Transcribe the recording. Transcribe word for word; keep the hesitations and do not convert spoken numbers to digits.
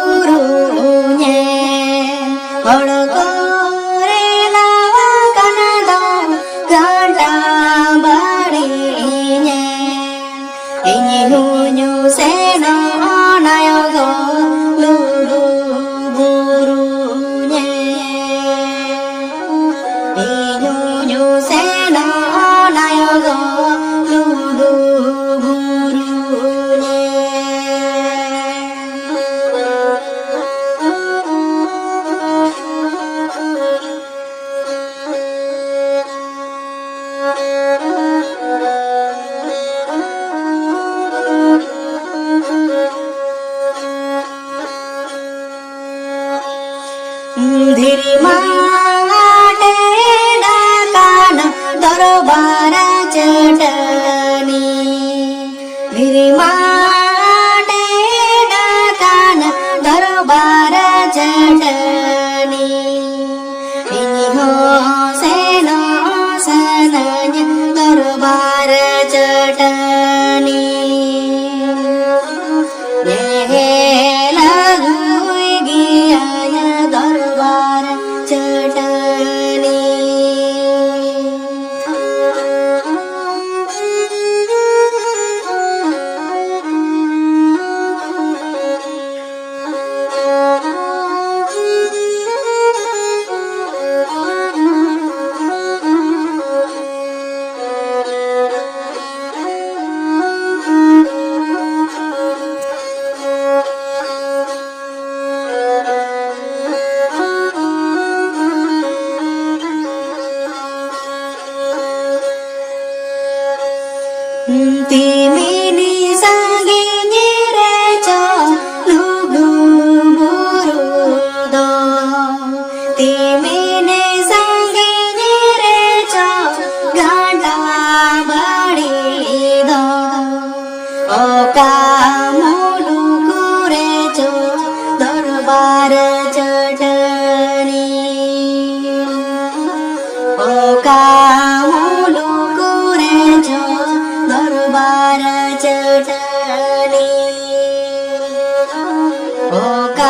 ᱵᱩᱨᱩ ᱧᱮᱞ ᱦᱚᱲ ᱠᱚᱨᱮ ᱞᱟᱣᱟ ᱠᱟᱱᱟ ᱫᱚ ᱜᱷᱟᱱᱴᱟ ᱵᱟᱲᱤ ᱧᱮᱞ᱾ ᱤᱧ ᱦᱚᱸᱧ ᱥᱮᱱᱚᱜ ᱱᱟᱭᱚ ᱫᱚ ᱞᱩᱜᱩ ᱵᱩᱨᱩ ᱧᱮᱞ᱾ ᱤᱧ ᱦᱚᱸᱧ ᱥᱮᱱᱚᱜ ᱱᱟᱭᱚ ᱫᱚ ᱞᱩᱜᱩ ᱵᱩᱨᱩ ᱧᱮᱞ᱾ ᱫᱷᱤᱨᱤ ᱢᱟ ᱴᱮᱰ ᱟᱠᱟᱱ ᱫᱚᱨᱵᱟᱨ ᱪᱟᱹᱴᱟᱹᱱᱤ᱾ ᱫᱷᱤᱨᱤ ᱢᱟ ᱴᱮᱰ ᱟᱠᱟᱱ ᱫᱚᱨᱵᱟᱨ ᱪᱟᱹᱴᱟᱹᱱᱤ᱾ ᱤᱧ ᱦᱚᱸ ᱥᱮᱱᱚᱜ ᱥᱟᱱᱟᱧ ᱫᱚᱨᱵᱟᱨ ᱪᱟᱹᱴᱟᱹᱱᱤ᱾ ᱧᱮᱞ ᱟᱹᱜᱩᱭ ᱜᱮᱭᱟᱹᱧ ᱫᱚᱨᱵᱟᱨ ᱪᱟᱹᱴᱟᱹᱱᱤ᱾ ᱛᱤᱢᱤᱱᱤ ᱥᱟᱺᱜᱤᱧ ᱨᱮ ᱪᱚ ᱞᱩᱜᱩ ᱵᱩᱨᱩ ᱫᱚ, ᱛᱤᱢᱤᱱᱤ ᱥᱟᱺᱜᱤᱧ ᱨᱮ ᱪᱚ ᱜᱟᱰᱟ ᱵᱟᱹᱲᱤ ᱫᱚ᱾ ᱚᱠᱟ ᱢᱩᱞᱩᱠ ᱨᱮ ᱪᱚ ᱫᱚᱨᱵᱟᱨ ᱪᱟᱹᱴᱟᱹᱱᱤ, ᱚᱠᱟ ᱢᱩᱞᱩᱠ ᱨᱮ ᱪᱚ ᱫᱚᱨᱵᱟᱨ ᱪᱟᱹᱴᱟᱹᱱᱤ, ᱚᱠᱟ